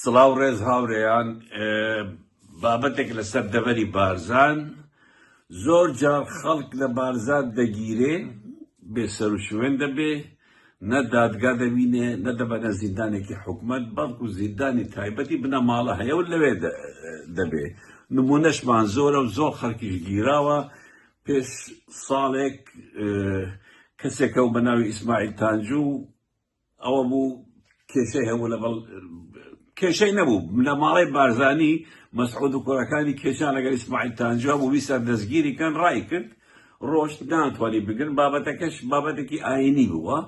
سڵاو ڕێز هاورێیان بابەتێک لەسەر دەڤەری بارزان زۆر جار خەڵک لە بارزان دەگیرێ بێ سەروشوێن دەبێ نە دادگا دەبینێ نە دەبەنە زیندانێکی حکومەت بەڵکو زیندانی تایبەتی بنەماڵە هەیە و لەوێ دەبێ نمونەشمان زۆرە و زۆر خەڵکیش گیراوە پێش ساڵێک کەسێکە و بە ناوی ئیسماعیل تانجو ئەوە بوو کێشەی هەبوو لەگەڵ کێشەی نەبوو لە ماڵی بارزانی مەسعود و کوڕەکانی کێشان لەگەڵ ئیسماعیل تانجا بوو ویستان دەستگیری کەن ڕای کرد ڕۆشت ناتوانانی بگرن بابەتەکەش بابەتێکی ئاینی بووە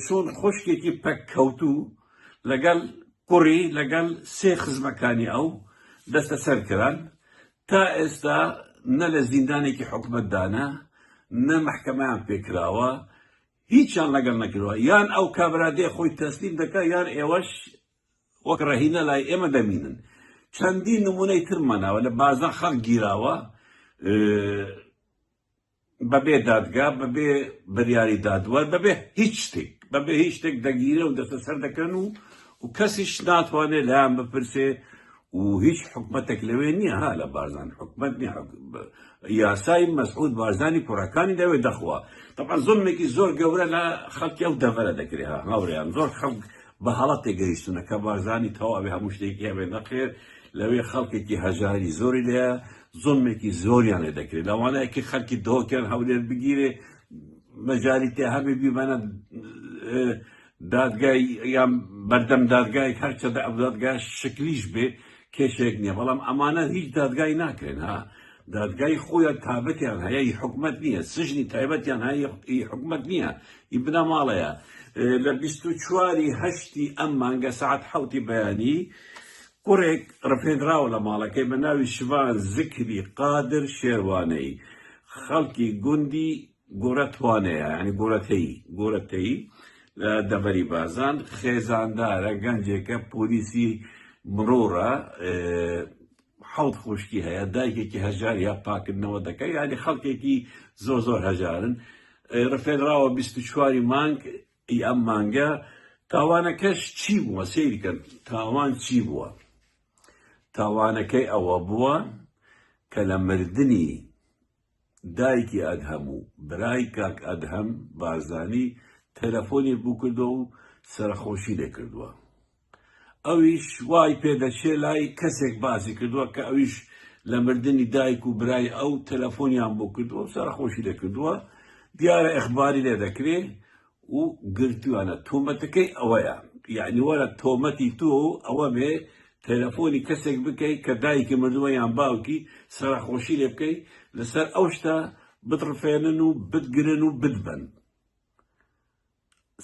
چۆن خوشکێکی پەککەوتوو لەگەڵ کوڕی لەگەڵ سێ خزمەکانی ئەو دەستە سەر کران تا ئێستا نە لە زیندانێکی حکومەتدانە نە مەحکەمەیان پێکراوە هیچیان لەگەڵ نەکردوە یان ئەو کابرا دێ خۆی تەسلیم دەکا یان ئێوەش وەک ڕەهینە لای ئێمە دەمینن چەندین نمونەی ترمان ناوە لە بازان خەڵک گیراوە بەبێ دادگا بەبێ بریاری دادوەر بەبێ هیچ شتێک بەبێ هیچ شتێک دەگیرە و دەستەسەر دەکەن و و کەسیش ناتوانێت لایان بپرسێ و هیچ حکومەتێک لەوێ نییە ها لە بارزان حکومەت نییە یاسای مەسعود بارزانی کوڕەکانی لەوێ دەخوا طبعا زوڵمێکی زۆر گەورە لە خەڵکی ئەو دەڤەرە دەکرێ ها هاوڕێیان زۆر خەڵک بە هەڵە تێگەیشتونە کە بارزانی تەواوی هەموو شتێکی هەبێ نەخێر لەوێ خەڵکێکی هەژاری زۆری لێیە زوڵمێکی زۆریان لێ دەکرێت لەوانەیە کە خەڵکی دهۆکیان هەولێر بگیرێ مەجاری تێ هەبێ بیبەنە دادگای یان بەردەم دادگایەک هەرچەندە ئەو دادگا شکلیش بێ کێشەیەک نییە بەڵام ئەمانە هیچ دادگای ناکرێن ها دادگای خۆیان تابەتیان هەیە ی حکومەت نییە سژنی تایبەتیان هەیە ی حکومەت نییە ی بنەماڵەیە لە 24 هەشتی ئەم مانگە سەعات حوتی بەیانی کوڕێک ڕفێنراوە لە ماڵەکەی بە ناوی شڤان زکری قادر شێروانەی خەڵکی گوندی گۆرە توانەیە یانی گۆرەتەیی گۆرەتەیی لە دەڤەری بازان خێزاندارە گەنجێکە پۆلیسی مڕۆڕە حەوت خوشکی هەیە دایکێکی هەژار یا پاکردنەوە دەکە یانی خەڵکێکی زۆر زۆر هەژارن ڕفێنراوە 24 مانگ ئی ئەم مانگە تاوانەکەش چی بووە سەیرکەن تاوان چی بووە تاوانەکەی ئەوە بووە کە لە مردنی دایکی ئەدهەم و برای کاک ئەدهەم بارزانی تەلەفۆنی بو کردوە و سەرەخۆشی لێ کردوە ئەویش وای پێ دەچێ لای کەسێک باسی کردوە کە ئەویش لە مردنی دایک و برای ئەو تەلەفۆنیان بۆ کردوە و سەرەخۆشی لێ کردوە دیارە ئیخباری لێ دەکرێ و گرتویانە تۆمەتەکەی ئەوەیە یعنی وەرە تۆمەتی تۆ ئەوە بێ تەلەفۆنی کەسێک بکەی کە دایکی مردووە یان باوکی سەرەخۆشی لێ بکەی لەسەر ئەو شتە بتڕفێنن و بتگرن و بتبەن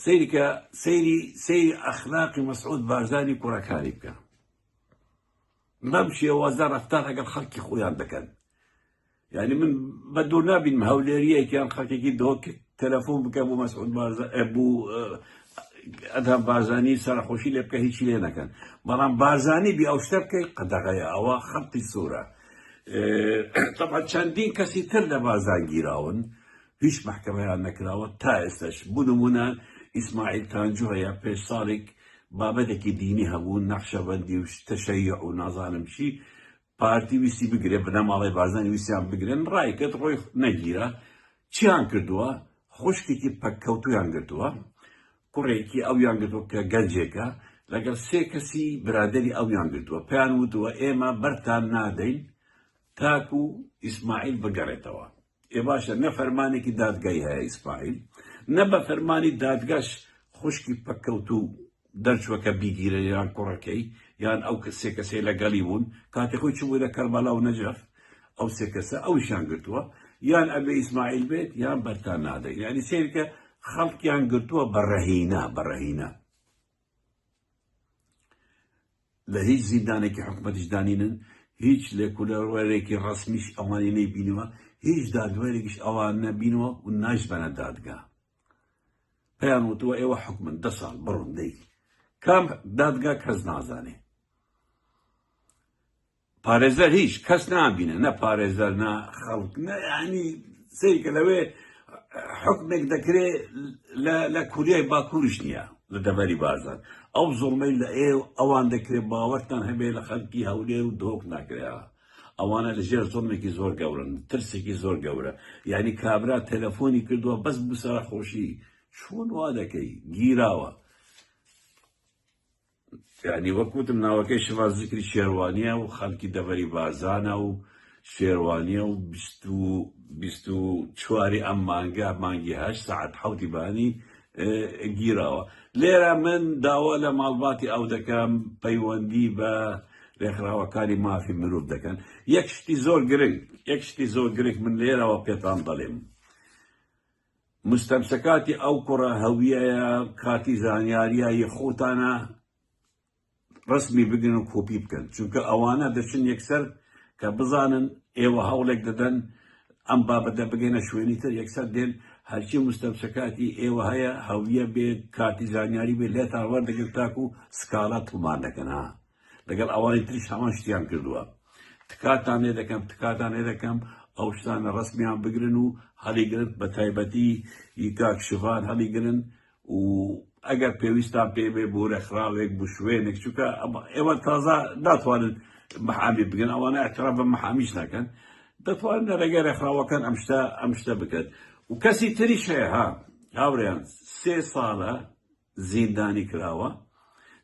سەیری کە سەیری سەیری ئەخلاقی مەسعود بارزانی کوڕەکانی بکە بەم شێوازە ڕەفتار لەگەڵ خەڵکی خۆیان دەکەن یعنی من بە دوور نابینم هەولێریەک یان خەڵکێکی دهۆک تەلەفۆن بکە بۆ مەسعود بۆ ئەدهەم بارزانی سەرخۆشی لێ بکە هیچی لێ نەکەن بەڵام بارزانی بی ئەو شتە بکەی قەدەغەیە ئەوە خەڵکی سوورە طبعا چەندین کەسی تر لە بارزان گیراون هیچ محکمەیان نەکراوە تا ئێستش بۆ نمونە ئیسماعیل تانجو هەیە پێش ساڵێک بابەتێکی دینی هەبوو نەخشەبەندی و تەشەیع و نازانم چی پارتی ویستی بگرێ بنەماڵەی بارزانی ویستیان بگرن ڕایکرد ڕۆی نەگیرا چیان کردووە خوشکێکی پەککەوتویان گرتووە کوڕێکی ئەویان گرتووە کە گەنجێکە لەگەڵ سێ کەسی برادری ئەویان گرتووە پێیان وتووە ئێمە بەرتان نادەین تاکو ئیسماعیل بگەڕێتەوە ئێ باشە نە فەرمانێکی دادگای هەیە ئیسماعیل نە بە فەرمانی دادگاش خوشکی پەککەوتوو دەرچووە کە بیگیرە یان کوڕەکەی یان ئەو سێ کەسەی لەگەڵی بوون کاتی خۆی چوو لە کەربەلا و نەجەف ئەو سێ کەسە ئەویشیان گرتووە یان ئەبێ ئیسماعیل بێت یان بەرتان نادەین یعنی سەیرکە خەڵکیان گرتووە بە ڕەهینە بە ڕەهینە لە هیچ زیندانێکی حکومەتیش دانینن هیچ لێکولەوەرێکی ڕەسمیش ئەوانی نەیبینیوە هیچ دادوەرێکیش ئەوان نەبینوە و ناشبەنە دادگا پێیان وتووە ئێوە حکومن دە ساڵ بڕۆن دەی کام دادگا کەس نازانێ پارێزەر هیچ کەس نابینە نە پارێزەر نە خەڵک نە ینی سەیرکە لەوێ حکمێک دەکرێ لە کوریای باکووریش نییە. لە دەڤەری بارزان. ئەو زوڵمەی لە ئێ ئەوان دەکرێ باوەرتان هەبێ لە خەلکی هەولێر و دهۆک ناکرێ. ئەوانە لە ژێر زوڵمێکی زۆر گەورەن، ترسێکی زۆر گەورە. یانی کابرا تەلەفۆنی کردووە بەس بو سەرەخۆشی. چۆن وا دەکەی؟ گیراوە. یانی وەک وتم ناوەکەی شڤان زکری شێروانیە و خەڵکی دەڤەری بارزانە و شێروانیە و 24ی ئەم مانگە مانگی 8 ساعت 7ی بانی گیراوە. لێرە من داوا لە ماڵباتی ئەو دەکەم پەیوەندی بە ڕێکخراوەکانی مافی مرۆڤ دەکەن. یەک شتی زۆر گرنگ، یەک شتی زۆر گرنگ من لێرەوە پێتان دەڵێم. مستەمسەکاتی ئەو کوڕە هەویەیە کارتی زانیاریە ی خۆتانە ڕسمی بگرن و کۆپی بکەن چونکە ئەوانە دەچن یەکسەر کە بزانن ئێوە هەوڵێک دەدەن ئەم بابەتە بگەنە شوێنی تر یەکسەر دێن هەرچی مستەمسەکاتی ئێوە هەیە هەویە بێ کارتی زانیاری بێ لێتان وەردەگرن تاکو سکاڵا تۆمار دەکەن ها لەگەڵ ئەوانی تریش هەمان شتیان کردووە. تکاتان لێ دەکەم، تکاتان لێ دەکەم ئەو شتانە ڕەسمیان بگرن و هەڵیگرن، بە تایبەتی ی کاک شڤان هەڵیگرن و ئەگەر پێویستان پێ بێ بۆ ڕێکخراوێک بۆ شوێنێک، چونکە ئێوە تازە ناتوانن محامی بگرن، ئەوانە اعتراف بە محامیش ناکەن، دەتوانن لە ڕێگەی ڕێکخراوەکان ئەم شتە ئەم شتە بکەن. و کەسی تریش هەیە ها هاوڕێیان، سێ ساڵە زیندانی کراوە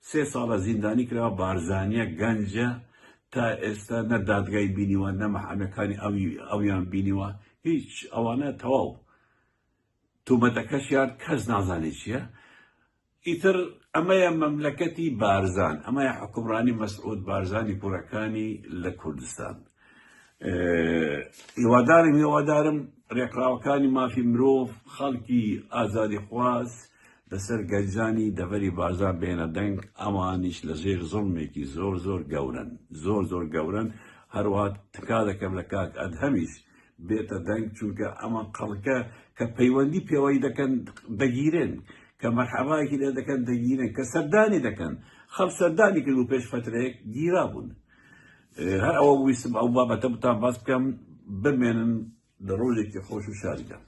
سێ ساڵە زیندانی کراوە بارزانیە گەنجە تا ئێستا نە دادگای بینیوە نە مەحامیەکانی ئەوی ئەویان بینیوە هیچ ئەوانە تەواو تومەتەکەشیان کەس نازانێت چییە ئیتر ئەمەیە مەملەکەتی بارزان ئەمەیە حکومڕانی مەسعود بارزانی کوڕەکانی لە کوردستان هیوادارم هیوادارم ڕێکخراوەکانی مافی مرۆڤ خەڵکی ئازادیخواز لەسەر گەنجانی دەڤەری بارزان بێنە دەنگ ئەوانیش لە ژێر زوڵمێکی زۆر زۆر گەورەن زۆر زۆر گەورەن هەروەها تکا دەکەم لە کاک ئەدهەمیش بێتە دەنگ چونکە ئەمە خەڵکە کە پەیوەندی پێوەی دەکەن دەگیرێن کە مەرحەبایەکی لێ دەکەن دەگیرێن کە سەردانی دەکەن خەڵ سەردانی کرد و پێش فترەیەک گیرا بوون هەر ئەوە ویستم ئەو بابەتە بتان باس بکەم بمێنن لە ڕۆژێکی خۆش و شادیدا.